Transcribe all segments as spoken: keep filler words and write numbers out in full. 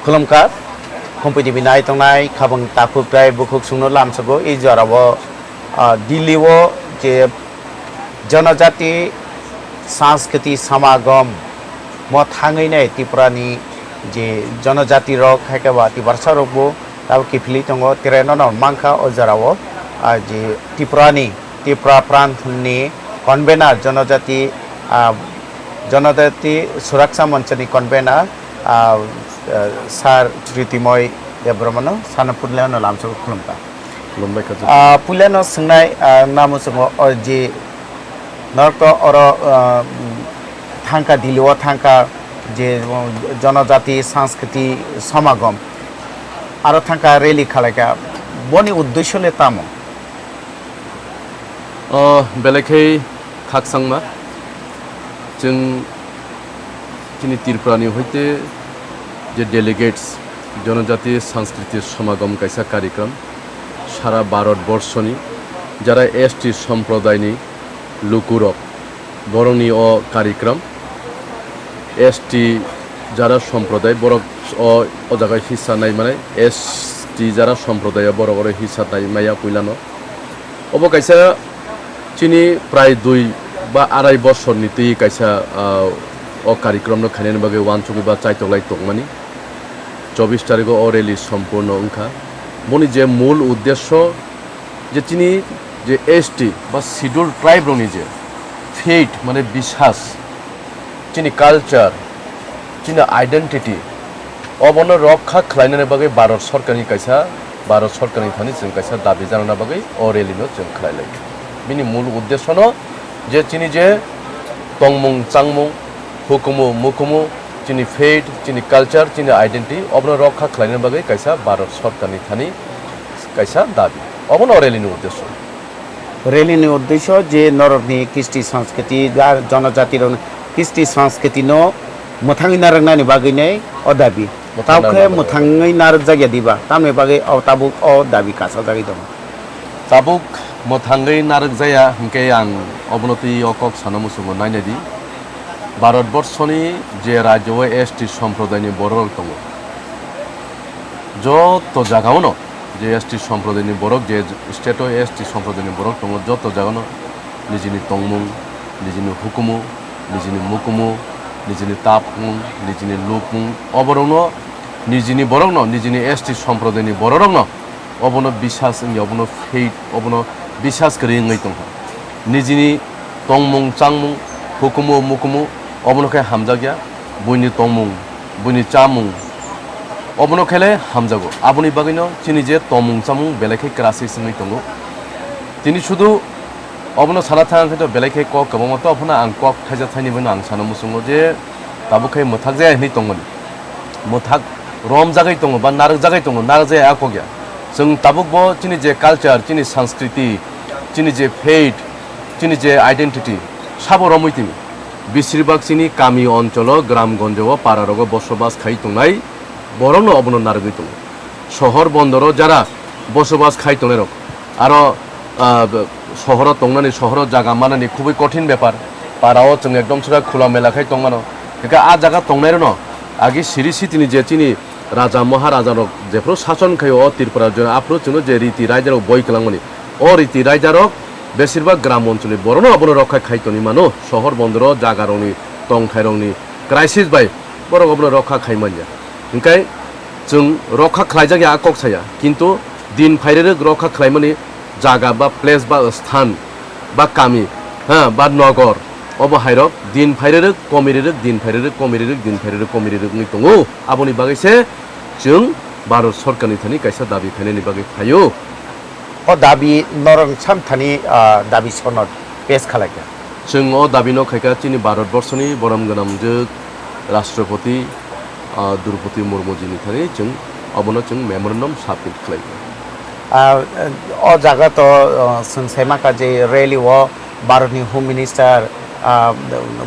Khulumkha, Khumpui T V nai tongnai khabang takhuk tei bukhuk songno lamsogo. I jorao, ah, Delhi o je Janajati Sanskriti Samagam mo thangwi nai Tripura ni je janajati rok, hai khe ba Tiprasa rok bo tabuk kiphilwi tongo, tere no no mankha o jorao, ah, je Tripura ni, Tripura Prant ni convener, Janajati, ah, Janajati Suraksha Mancha ni convener, ah, ah, Sir Jyotimoy Debbarma no sana puila no lamsogo khulumkha. Khulumbai kha. Ah, puila no swngnai, ah, namo swngo, o je norok to oro, ah, thangkha, Delhi o thangkha je, oh, Janajati Sanskriti Samagam, aro thangkha rally khalaikha, boni uddesho le tamo? O belai khe khakchangma. Chwng chini Tripura ni hoite je delegates, Janajati Sanskriti Samagam kaisa karikram, sara Bharat borso ni jara S T somprodaini lukurok, borokni o karikram, S T jara somproday borok o, o jaga hissa nai manai, S T jara somproday o borok oro hissa nai maya puilano. Obo kaisa chini prai dui ba arai bosorni twi kaisa, ah, o karikramno khainani bagwi uansugwi ba chaitoklai tongmani. Chobbish tarikho o rally sompurno wngkha. Boni je mul uddesho je chini je S T ba Scheduled Tribe rokni je faith, mane biswas, chini culture, chini identity, obono rokha khlainani bagwi Bharat Sorkarni kaisa, Bharat Sorkarni thani chwng kaisa dabi janana bagwi o rally no chwng khlai lai. Bini mul uddesho no je chini je tongmung changmung, hukumu mukumu, chini faith, chini culture, chini identity, obono rokha khlainani bagwi kaisa Bharat Sorkarni thani kaisa dabi. Obono o rally ni uddesho. Rally ni uddesho je norokni kisti sanskriti ba jonojati rokni kisti sanskriti no mwthangwi narwknani bagwi nei o dabi. Mwthangwi Tao khe narwknani bagwi. Mwthangwi narwkjakya diba, tamni bagwi o tabuk o dabi kasajagwi tongo. Tabuk mwthangwi narwkjaya hinkhe ang obono twi o kok sana muchungo nainai di. Bharat borsoni je rajyo o S T somprodaini bororok tongo, joto jagao no je S T somprodaini borok, je state o S T somprodaini borok tongo, joto jagano nijini tongmung, nijini hukumu, nijini mukumu, nijini tapmung, nijini lupmung, oborokno nijini borokno, nijini S T somprodaini bororokno obono bisas wngya, obono faith, obono bisas kwrwi wngwi tongkha. Nijini tongmung, changmung, hukumu, mukumu, obono khe hamjakya. Buini tongmung, buini chamung, obono khe le hamjago. Aboni bagwino chini je tongmung chamung belai khe crisis wngwi tongo. Tini sudu obono sana thang khe to belai khe kok kwbangma to, aphano ang kok thaisa thaini bagwino ang sana muchungo je tabuk khe mwthak jaya hinwi tongmani. Mwthak romjagwi tongo ba narwkjagwi tongo, narwkjaya a kok ya. Chwng tabuk bo chini je culture, chini sanskriti, chini je faith, chini je identity, sabo romwi tini. Besirbak chini kami oncholo, gram gonjo o, para rogo bosobas khai tongnai borokno obono narwgwi tongo. Sohor bondoro jara bosobas khai tongnai rok, aro, ah, b-, sohoro tongnani, sohoro jaga manani khubui kothin bepar. Para o chwng ekdom sura khula mela khai tongmano. Hingkhe a jaga tongnai rokno agi siri sitini je chini raja maharaja rok jephru sason khai o Tripura rajyo, aphru chwngno je riti raida rok boi kwlangmani. O riti raida rok besirbak gram oncholi borokno obono rokha khai tongwi mano. Sohor bondoro jaga rokni tongthai rokni crisis bai borok obono rokha khai manya. Hingkhe chwng rokha khlaijak ya a kok saya, kintu din phairerek rokha khlaimani jaga ba place ba sthan ba kami, ha, ba nogor, obo hairok din phairerek, komirerek, din phairerek, komirerek, din phairerek, komirerek wngwi tongo. Aboni bagwi se chwng Bharat Sorkarni thani kaisa dabi khainani bagwi phaio. O dabi norok sam thani, ah, dabi sonod pes khalai kha. Chwng o dabi no khai kha chini Bharat borsoni borom gwnangjwk Rashtrapati, ah, Droupadi Murmu jini thani chwng obono chwng memorandum submit khlai kha. Ah, o jaga to, ah, chwng sai ma kha je rally o Bharat ni Home Minister, ah,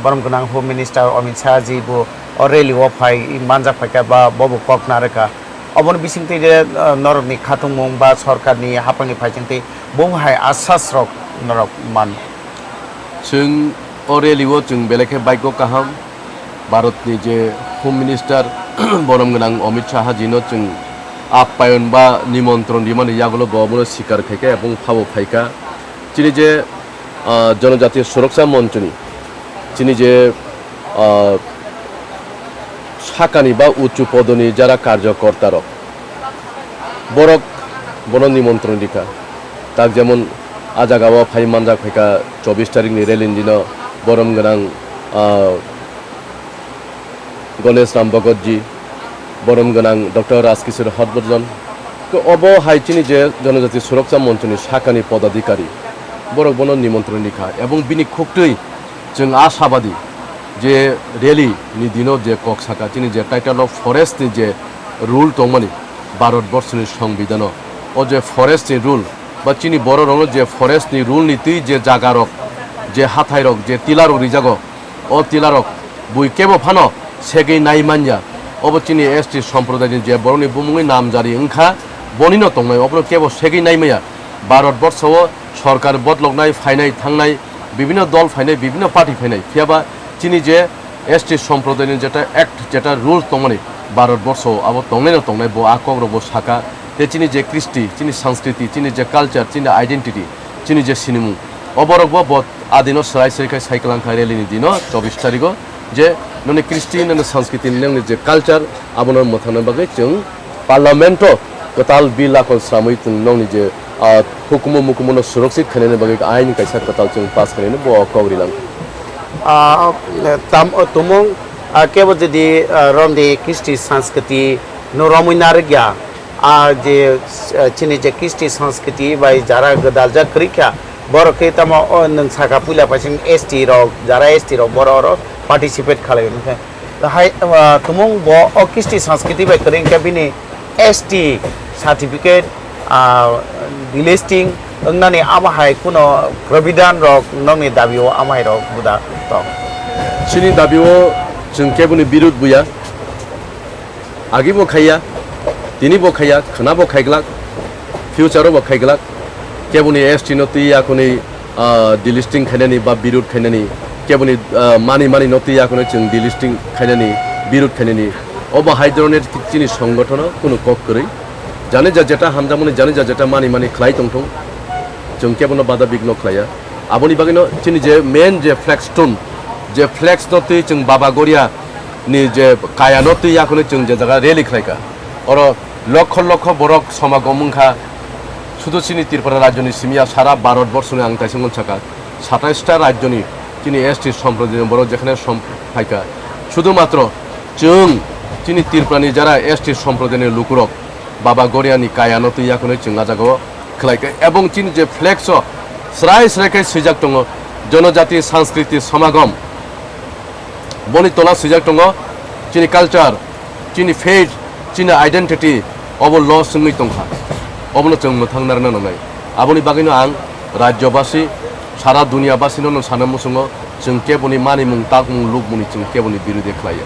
borom gwnang Home Minister Amit Shah ji bo o rally o phai manjak phai kha ba bo bo kok narwk kha. Oboni bisingtwi je, ah, norokni khatungmung ba sorkarni haphangni phaisingtwi bo hai asas rok norok man. Chwng o rally o chwng belai khe bike o kaham, Bharat ni je Home Minister borom gwnang Amit Shah jino chwng appayon ba nimontron rimani yagulo bo obono sikar khaikha ebong phabo phaikha. Chini je, ah, Jonojatiya Suroksa Monchoni, chini je, ah, sakani ba uchu podoni jara karjokorta rok, borok bono nimontron rikha. Tak jemon a jagao phai manjak phaikha chobbish tarikni rally ni dino borom gwnang, ah, Ganesh Ram Bhagotji, borom gwnang Doctor Rajkishore Harshvardhan. Obo hai chini je Jonojati Suroksa Monchoni sakani podadhikari, borok bono nimontron rikha ebong bini khuktwi chwng ashabadi je rally ni dino je kok saka chini je title of forest ni je rule tongmani Bharat Borshoni Songbidhano, o je forest ni rule ba chini bororokno je forest ni rule ni twi je jagarok, je hathairok, je tilarok rijago, o tilarok bui kebo phano segwi nai manya. Obo chini S T somprodai ni je borokni bumungwi namjari wngkha, bonino tongnai, obono kebo segwi nai manya. Bharat Borsho o sorkar bodoloknai, phainai thangnai, bibhinno dol phainai, bibhinno party phainai, phiyaba chini je S T somprodai ni jeta act, jeta rules tongmani Bharat Borsho o, abo tongnaino tongnai, bo a kokrok bo saka. Tei chini je kristi, chini sanskriti, chini je culture, chini identity, chini je sinimung, oborok bo, bo adino swrai swrai khai sai kwlang kha rally ni dino chobbish tarigo, je noni kristi, noni sanskriti, noni je culture, abono mwthangna bagwi chwng Parliament o kwtal bill akhon sramwi chwng nokni je, ah, hukumu mukumu no surakshit khainani bagwi ain kaisa kwtal chwng pass khainani bo kok rilang. Ah, tam-, tumung, ah, kebo jodi, ah, romni kristi sanskriti no romwi narwkya, ah, je, ah, chini je kristi sanskriti bai jara gwdaljak kwrwi kha, borok khe tamo o nwng saka puila paising S T rok, jara S T rok borok oro participate khalai hwnkhe. Hai, ah, tumung bo o kristi sanskriti bai kwrwi hwnkhe bini S T certificate, ah, delisting wngnani abo hai kuno provision rok nokni dabi o amai rok buda tong. Chini dabi o chwng keboni birud buya, agi bo khaiya, tini bo khaiya, khwna bo khaiglak, future o bo khaiglak, keboni S T no twi yakuni ah, delisting khainani ba birud khainani, keboni, ah, mani mani no twi yakuni chwng delisting khainani, birud khainani, obo hai dhoroner chini songothono kunu kok kwrwi. Jani ja jeta hamjakmani, jani ja jeta mani mani khlai tongthung, chwng kebono bada bigno khlaiya. Aboni bagwino chini je main je flex stone, je flex no twi chwng Baba Goria ni je kaya no twi yakuni chwng je jaga rally khlaikha. Oro lokho lokho borok somagom wngkha. Sudu chini Tripura rajyoni simi ya sara Bharat borshoni ang taisong sakha, satais ta rajyoni chini S T somprodai borok jekhane som phaikha. Sudu matro chwng chini Tripurani jara S T somprodaini lukurok Baba Goriani kayano twi yakhonwi chwng ah jagao khlaikha. Ebong chini je flex o srai srai khe swijak tongo, Jonojati Sanskriti Samagom. Boni tola swijak tongo chini culture, chini faith, chini identity, obo loss wngwi tongkha. Obono chwng mwthang narwkna nangnai. Aboni bagwino ang rajyobasi, sara duniyabasino no sana muchungo, chwng keboni manimung, takmung, lukmungni chwng keboni birode khlaiya.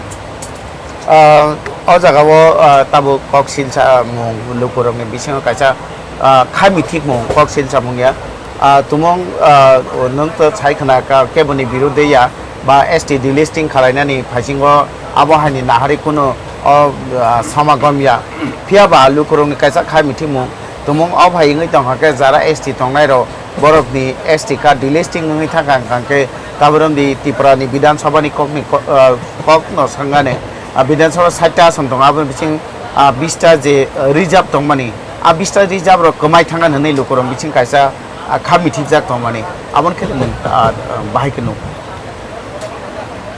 Ah, o jagao, ah, tabuk kok silsa mung lukurokni bisingo kaisa, ah, kha mithikmung, kok silsa mung ya. Ah, tumung, ah, nwng to sai khna ka keboni birode ya, ba S T delisting khalainani phaisingo abo haini nahari kunu o, ah, samagom ya. Phiya ba lukurokni kaisa khai mithimung, tumung o phai wngwi tongkha khe jara S T tongnairok borokni S T card delisting wngwi thangkha, hwnkha khe tabuk romdi Tripurani Bidhan Sabhani kokni ko-, ah, kokno sangani, ah, Bidhan Sabha sait ta asong tongo, aboni bising, ah, bish ta je, ah, reserve tongmani, a bish ta reserve rok kwmai thangkha hwnwi lukurok bising kaisa ah, kha mithijak tongmani, aboni khe nwng, ah, bahai khe nuk.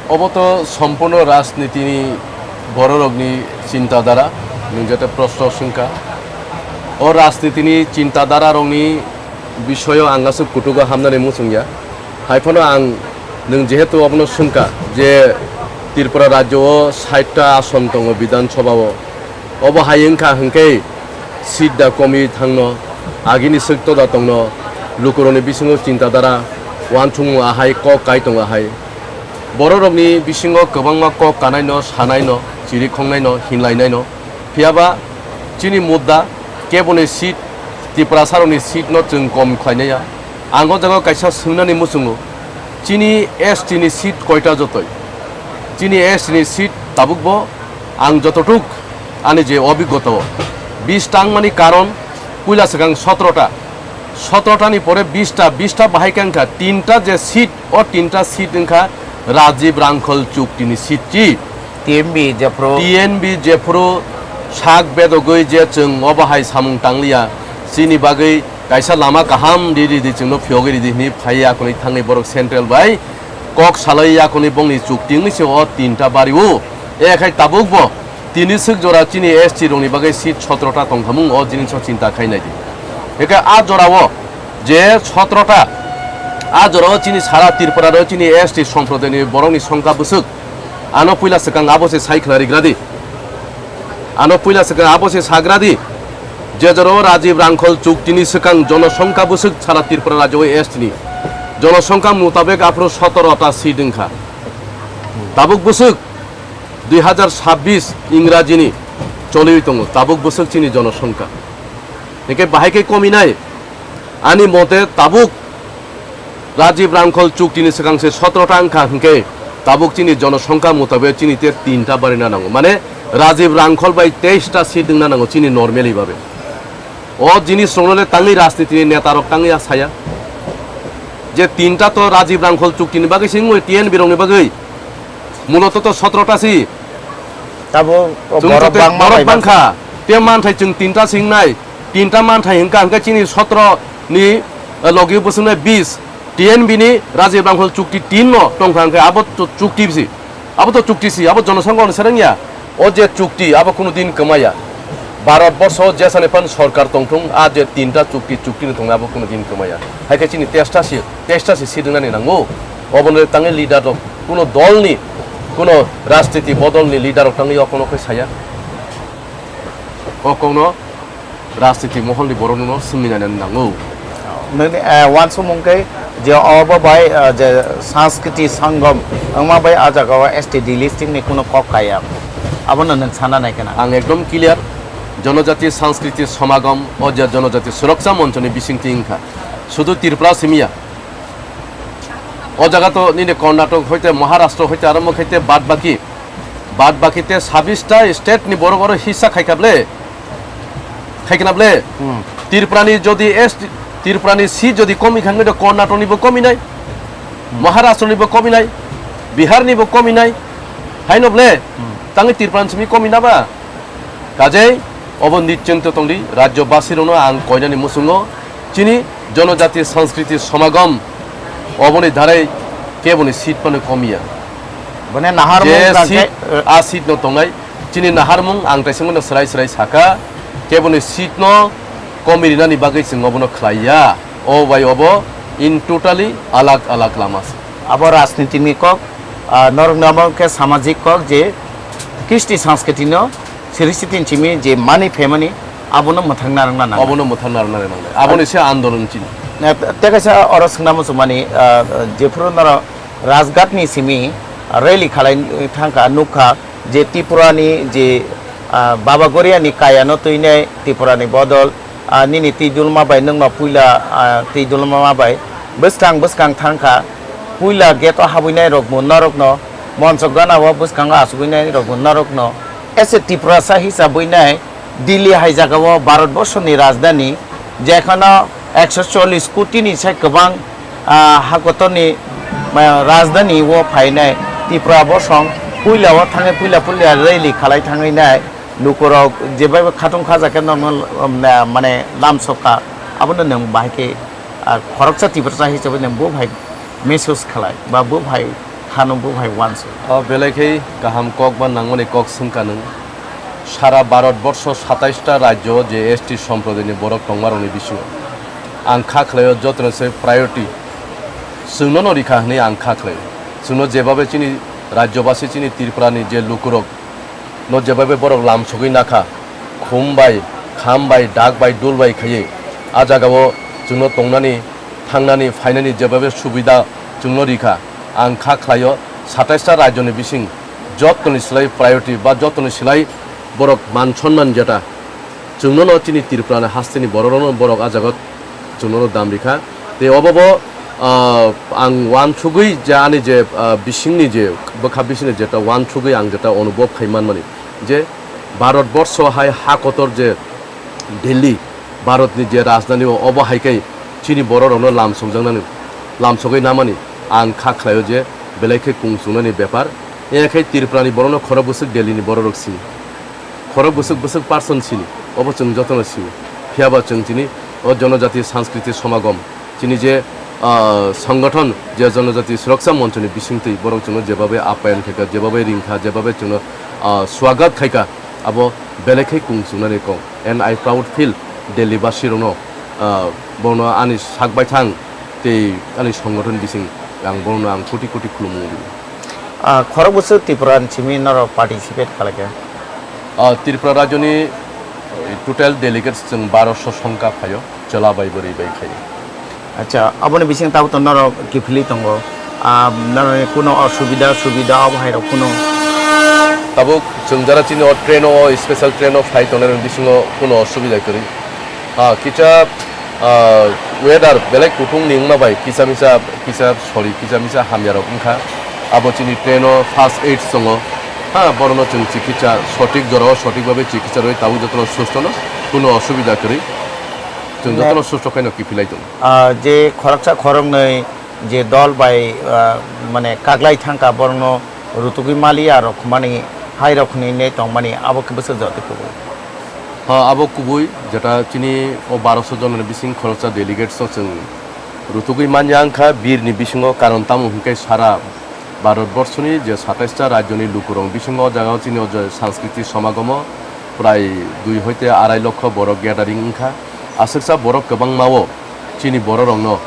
Obo to sompurno rajnitini bororokni chinta dhara, nwng jete proshno swngkha. O rajnitini chinta dhararokni bisoyo ang aswk kutugo hamnani muchungya. Hai phano ang nwng jehetu obono swngkha je Tripura rajyo o sait ta ason tongo Bidhan Sabha o. Obo hai wngkha hwnkhe seat da komi thangno, agini swk toda tongno, lukurokni bisingo chinta dhara, uansukmung ahai, kok kai tongo ahai. Bororokni bisingo kwbangma kok kanaino, sanaino, chiri khongnaino, hinlainaino. Phiyaba chini mudda keboni seat, Tiprasarokni seat no chwng kom khlainaiya. Ang o jaga kaisa swngnani muchungo, chini S T ni seat koita jotoi? Chini S T ni seat Tabukbo ang jototuk ani je obigota o bish ta wngmani karon puila swkang sotro ta, sotro tani pore bish ta, bish ta bahai khe wngkha tinta je seat, o tinta seat wngkha Rajiv Rangkhol chuktini seat chi. T N B jephru. T N B jephru sak bedogwi je chwng obo hai samung tangliya, chini bagwi kaisa lama kaham di, di, di chwngno phiyogwi ridi hwnwi phaiya, kwnwi thangwi borok central bai kok salai yakuni bongni chukti wngwi se o tinta bari-o. E khai tabukbo tini swk jora chini S T rokni bagwi seat sotro ta tongkhamung, o jiniso chinta khai nai di. Eke a jorao je sotro ta, a jorao chini sara Tripura ro chini S T somprodayni borokni songkha bwswk, ano puila swkang abo se sai khwlai rigra di. Ano puila swkang abo se sagra di. Je jora o Rajiv Rangkhol chuktini swkang jonosongkha bwswk sara Tripura rajyo S T ni jonosongkha mutabek aphuru sotoro ta seat wngkha. Tabuk bwswk dui hazar sabbish ingrajini choliwi tongo, tabuk bwswk chini jonosongkha. Hingke bahai khe kominai, ani mote tabuk Rajiv Rangkhol chuktini swkang se sotro ta wngkha hingke tabuk chini jonosongkha mutabek chini te tinta barina nango. Mane Rajiv Rangkhol bai teis ta seat wngna nango chini normally babe. O jinis rokno le tangwi rajniti ni neta rok tangwi a saya. Je tinta to Rajiv Rangkhol chuktini bagwi se wngwi T N B rokni bagwi. Muloto to sotro ta si. Tabo chwng borok jote bangma borok bai bangkha. Te manthai chwng tinta si wngnai. Tinta manthai hingka hingka chini sotro ni, eh, logi bwswknai bis. T N B ni Rajiv Rangkhol chukti tin no tongkha hingke abo to chukti bisi. Abo to chukti si, abo jonosongkha ni sereng ya. O je chukti, abo kunu din kwmaya. Bharat borsho jesani phan sorkar tongthung, a je tinta chukti, chukti ni tongnai, abo kunu din kwmaya. Hai khe chini testa si, testa si sidingnani nango. Obono tangwi leader rok, kuno dol ni, kuno rajniti bodol ni leader rok tangwi o kono khe saya. O kokno rajniti mohol ni borok no swngwi nai nango. Nini, eh, wansukmung khe je obo bai, eh, je Sanskriti Sangam wngma bai a jaga o S T delisting ni kuno kok kaya. Abono nwng sana nai khna. Ang ekdom clear, Jonojati Sanskriti Samagam o je Jonojati Suraksha Moncho ni bisingtwi wngkha. Sudu Tripura simi ya. O jaga to nini Karnataka hoite, Maharashtra hoite, arombo khaite, bad baki, bad baki te sabbish ta state ni borok oro hissa khai kha ble, khai khna ble. Hmm. Tripura ni jodi S T, Tripura ni seat jodi komi kha, hwnkhe Karnataka ni bo komi nai, hmm, Maharashtra ni bo komi nai, Bihar ni bo komi nai, haino ble, hmm, tangwi Tripura ni simi komi na ba? Kajei obo nischinto tongdi, rajyobasi rokno ang koinani muchungo chini Jonojati Sanskriti Samagam oboni darai keboni seat phano komiya. Bone naharmung je khe, seat, eh, a seat no tongnai, chini naharmung ang taisingno swrai swrai saka, keboni seat no komi rinani bagwi chwng obono khlaiya. O bai obo in totally alag alag lama se. Abo rajniti ni kok, ah, norok nabo khe samajik kok je Kristi Sanskriti no siri sitin simi je mani phaimani abono mwthangna rwna nangnai. Obono mwthangna rwna nangnai. Aboni se andolon chini. Eh, te kaisa oro swngna muchungmani, ah, jephuru norok Rajghat ni simi rally khalai thangkha, nukha je Tripura ni je, ah, Baba Goria ni kaya no twinai Tripura ni bodol, ah, nini twi dulma bai nwngno puila, ah, twi dulma bai bwskang bwskang thangkha, puila gate o habwinai rokbo norokno, monchok gana o bwskango achugwinai rokbo norokno, as a Tiprasa hisabwinai Delhi hai jagao Bharat borsoni rajdhani, jekhano ekso chollish koti ni sai kwbang, ah, hakotorni, ah, rajdhani o phainai Tripura bosong puila o thangwi puila puila rally khalai thangwi nai. Lukurok jebai bo khatung khajakhe normal, um, na, mane lamsokha, abono nwng bahai khe, ah, khoroksa Tiprasa hisabai nwng bo hai mehsus khlai ba bo hai khano bo hai uansuk. O belai khe kaham kok ba nangmani kok swngkha nwng. Sara Bharat borsho satais ta rajyo je S T somprodaini borok tongmarokni bisingo ang kha khlaio jotono se priority chwngno no rikha hwnwi ang kha khlaio. Chwngno jebabe chini rajyobasi chini Tripurani je lukurok no jebabe borok lam sogwi nakha, khum bai, kham bai, dak bai, dul bai khaiwi a jagao chwngno tongnani, thangnani, phainani jebabe subida chwngno rikha. Ang kha khlaio, satais ta rajyoni bising jotoni slai priority ba jotoni slai borok man sonman jeta chwngno no chini Tripura ni hasteni borok rokno borok a jaga chwngno no dam rikha. Tei obo bo Ah, ang uansugwi je ani je, ah, bisingni je bwkha bisingni jeta uansugwi ang jeta onubhob khai manmani je Bharat borsho hai ha kotor je Delhi, Bharatni je rajdhani o, obo hai khe chini bororokno lamsokjaknani, lamsogwi namani ang kha khlaio je belai khe kung chungnani bepar. Eng khe Tripurani borokno khorok bwswk Delhini bororok sini. Khorok bwswk bwswk person sini, obo chwng jotono sio. Phiyaba chwng chini o Jonojati Sanskriti Samagam, chini je, ah, songothon, je Jonojati Suraksha Monchoni bisingtwi borok chwngno jebabe apayan khaikha, jebabe ringkha, jebabe chwngno, ah, swagat khaikha, abo belai khai kung chungnani kok. And I proud feel Delhi basirokno, ah, bono ani sak baithang tei ani songothon bising ang bono ang koti koti khulumung rio. Ah, khorok bwswk Tripura ni simi norok participate khlaikha? Ah, Tripura rajyoni total delegates chwng barosho songkha phaio, chwla bai bwrwi bai khai. Acha, aboni bising tabuk to norok kiphilwi tongo. Ah, norokni kuno osubida, subida obo hai rok kuno? Tabuk chwng jara chini o train o, special train o phai tongnai rok bisingo kuno osubida kwrwi. Ah, kisa, ah, weather belai kuthung ni wngma bai kisa misa, kisa sori, kisa misa hamya rok wngkha. Abo chini train o first aid tongo. Ha, borokno chwng chikitsa sotik jora o sotik babe chikitsa rwi tabuk jotono susto no, kuno osubida kwrwi. Chwng Ne- jotono susto khaino kiphilai tongo. Ah, je khoroksa khoroknwi je dol bai, ah, mane kaglai thangkha borokno rutugwi mali aro khumani hai rok hwnwi ne tongmani abo khe bwswk jotoi kubui. Ha, abo kubui jeta chini o barosho jononi bising khoroksa delegates no chwng rutugwi manya wngkha. Birni bisingo karon tamo hwnkhe sara Bharat borshoni je satais ta rajyoni lukurok bisingo o jagao chini o je sanskriti samagamo prai dui hoite arai lokho borok gathering wngkha. Aswksa borok kwbangma o chini bororokno,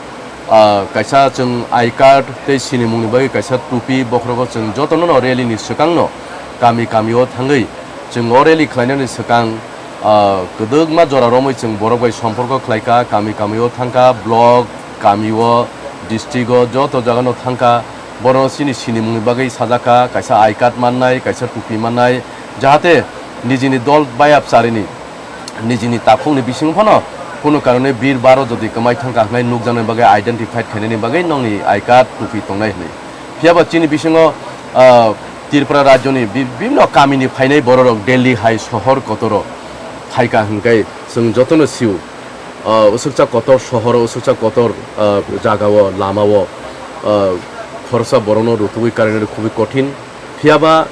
ah, kaisa chwng I card tei sinimungni bagwi kaisa tupi, bokhorogo chwng jotono no rally ni swkangno kami kami o thangwi chwng o rally khlainani swkang, ah, kwdwkma jora romwi chwng borok bai somporko khlaikha, kami kami o thangkha, block, kami o, district o joto jagano thangkha, borokno chini sinimungni bagwi sajakha, kaisa I card mannai, kaisa tupi mannai, jahate nijini dol bayap charini nijini takhukni bisingo phano kunu karone bir baro jodi kwmai thangkha hwnwi nukjaknai bagwi identified khainani bagwi nokni I card tupi tongnai hwnwi. Phiyaba chini bisingo, ah, Tripura rajyoni bibinno kamini phainai bororok Delhi hai sohor kotoro phaikha hwnkhe chwng jotono sio, ah, usukcha kotor sohoro, usukcha kotor, ah, jagao, lamao, ah, khoroksa borokno rutugwi karinani khubui kothin. Phiyaba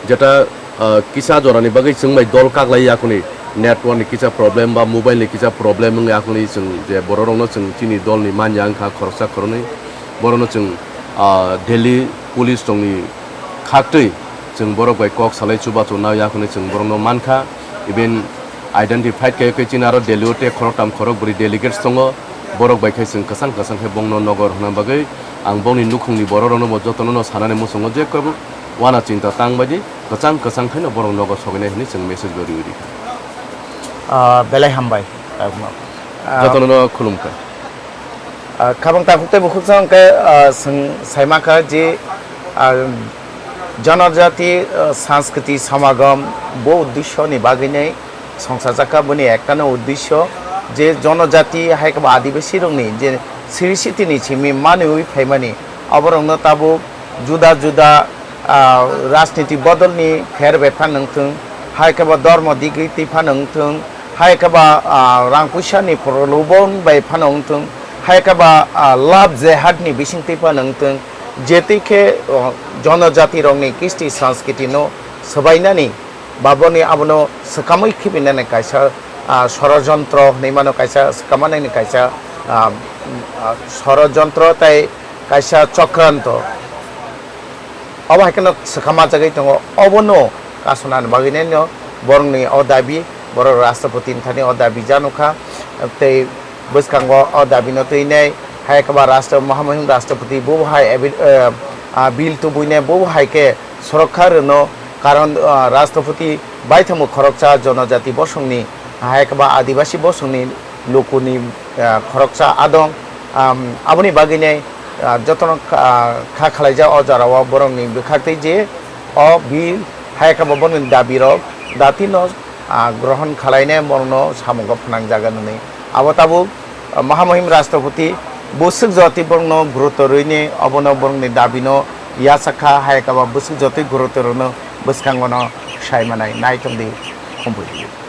jeta, ah, kisa jorani bagwi chwng bai dol kaglai yakuni network ni kisa problem ba mobile ni kisa problem wng yakuni chwng je bororokno chwng chini dol ni manya wngkha khoroksa khoroknwi borokno chwng, ah, Delhi police rokni khaktwi chwng borok bai kok salai chubachu na yakuni chwng borokno mankha. Even identified khe khe chini aro Delhi o tei khoroktham khorokbwrwi delegates tongo, borok bai khe chwng kwchang kwchang khe bongno nogor hwnna bagwi ang bongni nukhungni bororokno bo jotono no sanani muchungo je kwbang wana chinta tang bai di, kwchang kwchang khaino borok nogo soginai hwnwi chwng message bo riwi rikha. Ah, belai hambai. Ah, jotono no khulumkha. Ah, khabang takhuk tei bukhuk jang khe, ah, swng saimakha je, ah, Janajati, ah, Sanskriti Samagam bo uddesho ni bagwi nai songsajak kha, boni ektano uddesho je jonojati hai khe bo adibasi rokni je siri sitini simi manwi phaimani, aborokno tabuk juda juda, ah, rajniti bodolni pher bai phano wngthwng, hai khe bo dormo digwi twi phano wngthwng, hai khe bo, ah, rang puisani prolobon bai phano wngthwng, hai khe bo, ah, love jehadni bising twi phano wngthwng, je twi khe, oh, jonojati rokni kisti sanskritino swbainani, ba boni abono swkamwi khibinani kaisa, ah, sorojontro hwnwi mano, kaisa swkamanani kaisa, ah, ah, sorojontro tei kaisa chokranto. Abo hai kheno swkama jagwi tongo, obono kasonani bagwino borokni o dabi, borok rashtrapati ni thani o dabi janukha, tei bwskango o dabino twinai hai khe ba rashtra, Mahamuhim rashtrapati bo hai evi-, eh, ah, bill tubuinai bo hai khe sorok kha rwno, karon, ah, rashtrapati baithangbo khoroksa jonojati bosongni, hai khe ba adibasi bosongni lukuni, ah, khoroksa adong, am, aboni bagwinai, ah, jotono kha, kha khwlaijak o jorao borokni bwkhaktwi je o bill hai khe bo borokni dabirok datino, ah, grohon khwlainai borokno samungo phnangjagan hwnwi. Abo tabuk, ah, Mahamuhim rashtrapati Bwswk jotwi borokno gurutor rwini obono borokni dabino yachak kha, hai khe ba bwswk jotwi gurutor rwno bwskango no sai manai. Naithok di, khumpui di.